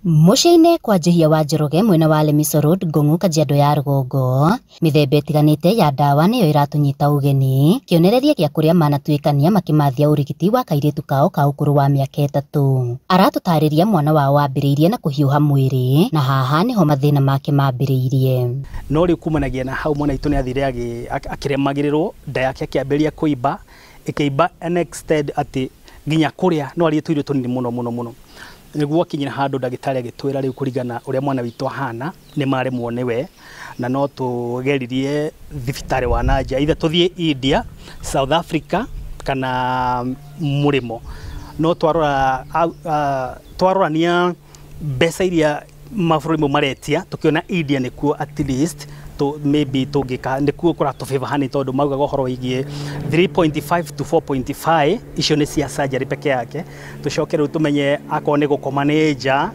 Mũciĩ-inĩ kwa Njihia wa Njoroge mwena wa Lemiso Road, Ngong'u, Kajiado ya Rũgongo, mĩthemba ĩtiganĩte ya ndawa nĩyo ĩratũnyita ũgeni, kĩonereria gĩa kũrĩa manatuĩkania makĩmathia ũrigiti wa kairĩtu kao ka ũkũrũ wa mĩaka 3. Aratũtarĩria mwana wao wambĩrĩirie na kũhiũha mwĩrĩ na haha nĩho mathĩna make mambĩrĩirie. No rĩu kumanagia na hau mwana witũ nĩ athire akĩremagĩrĩrwo, nda yake akĩambĩrĩria kũimba, ĩkĩimba an extend atĩ nginya kũrĩa no arĩe tũirio tũnini mũno mũno mũno. Nĩguo akinyire handũ ndagĩtarĩ agĩtwĩra rĩu kũringana ũrĩa mwana witũ ahana nĩ maremwo nĩwe, na no tũgeririe thibitarĩ wa nanja, either tũthiĩ India, South Africa kana mũrĩmo. No twarora twarorania mbeca iria mabũrũri mau maretia, tũkĩona India nĩkuo at least maybe tũngĩka nĩkuo kũratũbĩba hani, tondũ maugaga ũhoro wĩgiĩ 3.5 to 4.5, icio nĩ cia surgery peke yake. Tũcoke rĩu tũmenye akorwo nĩ gũkoma nĩ nja,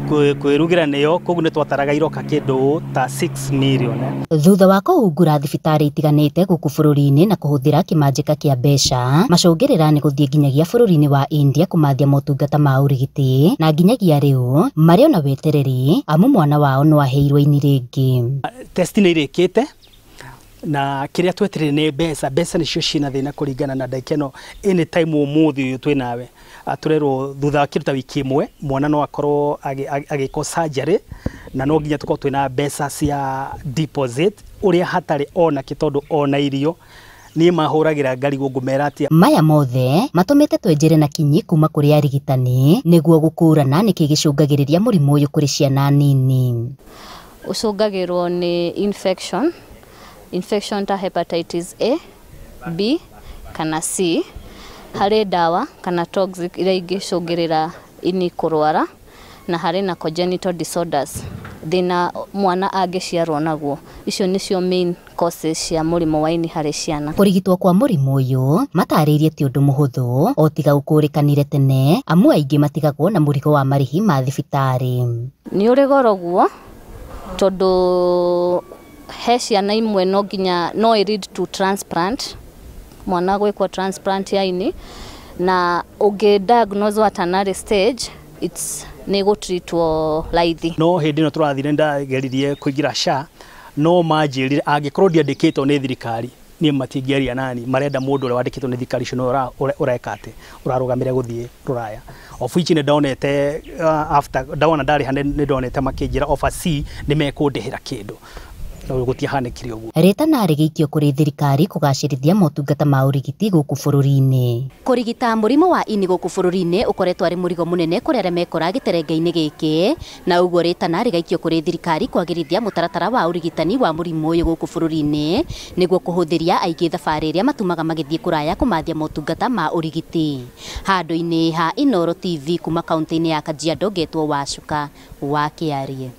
kwĩrugĩra nĩyo, koguo nĩ twataraga iroka kĩndũ ta 6 million. Thutha wa kũhungura thibitarĩ itiganĩte gũkũ bũrũri-inĩ na kũhũthĩra kĩmanjĩka kĩa mbeca, macũngĩrĩra nĩ gũthiĩ nginyagia bũrũri-inĩ wa India kũmathia motungata ma ũrigiti, na nginyagia rĩu marĩ ona wetereri amu mwana wao no aheirwo ini rĩngĩ. Test nĩ irĩkĩte na kĩrĩa twetereire nĩ mbeca. Mbeca nĩcio ciĩna thĩna kũringana na ndagĩka ĩno, anytime ũmũthĩ ũyũ twĩ nawe tũrerwo thutha wa kĩndũ ta wiki ĩmwe mwana no akorwo agĩkwo surgery, na no nginya tũkorwo twĩna mbeca cia deposit ũrĩa hatarĩ ona kĩ, tondũ ona irio niĩ mahũragĩra ngarigwo ngũmera atĩa. Maya mothe matũmĩte twenjere na kinyi kuma kũrĩ arigitani nĩguo gũkũrana nĩkĩ gĩcũngagĩrĩria mũrimũ ũyũ kũrĩ ciana nini. Ũcũngagĩrwo nĩ infection ta hepatitis A, B kana C. Harĩ ndawa kana toxic iria ingĩcũngĩrĩra ini kũrwara, na harĩ na congenital disorders, thĩna mwana angĩciarwo naguo. Icio nĩcio main causes cia mũrimũ wa ini harĩ ciana. Kũrigitwo kwa mũrimũ ũyũ matarĩirie ti ũndũ mũhũthũ o tiga ũkũrĩkanire tene, amu aingĩ matigagwo na mũrigo wa marĩhi ma thibitarĩ. Nĩ ũrĩ goro guo, tondũ he ciana imwe no nginya no ĩ lead to transplant, mwana gwĩkwo transplant ya ini, na ũngĩ diagnose at an early stage it's nĩ gũtreatwo raithi. No hĩndĩ ĩno tũrathire ndageririe kũingĩra SHA, no manjĩrire angĩkorwo ndiandĩkĩtwo nĩ thirikari niĩ matingĩaria nani, marenda mũndũ ũrĩa wandĩkĩtwo nĩ thirikari icio nĩwe ũreka atĩ ũrarũgamĩrĩra gũthiĩ rũraya. Of which nĩ ndonete, after ndona ndarĩha nĩ ndonete makĩnjĩra offer C nĩ mekũndĩhĩra kĩndũ. No gũtiahanĩkire ũguo. Rĩtana rĩgĩikio kũrĩ thirikari kũgacĩrithia motungata ma ũrigiti gũkũ bũrũri-inĩ. Kũrigita mũrimũ wa ini gũkũ bũrũri-inĩ ũkoretwo arĩ mũrigo mũnene kũrĩ arĩa mekora gĩterenge-inĩ gĩkĩ, na ũguo rĩtana rĩgaikio kũrĩ thirikari kwagĩrithia mũtaratara wa ũrigitani wa mũrimũ ũyũ gũkũ bũrũri-inĩ nĩguo kũhũthĩria aingĩ thabarĩ ĩrĩa matumaga magĩthiĩ kũraya kũmathia motungata ma ũrigiti. Handũ-inĩ ha Inooro TV kuma kaunti-inĩ ya Kajiado, ngetwo Wacuka wa Kĩarie.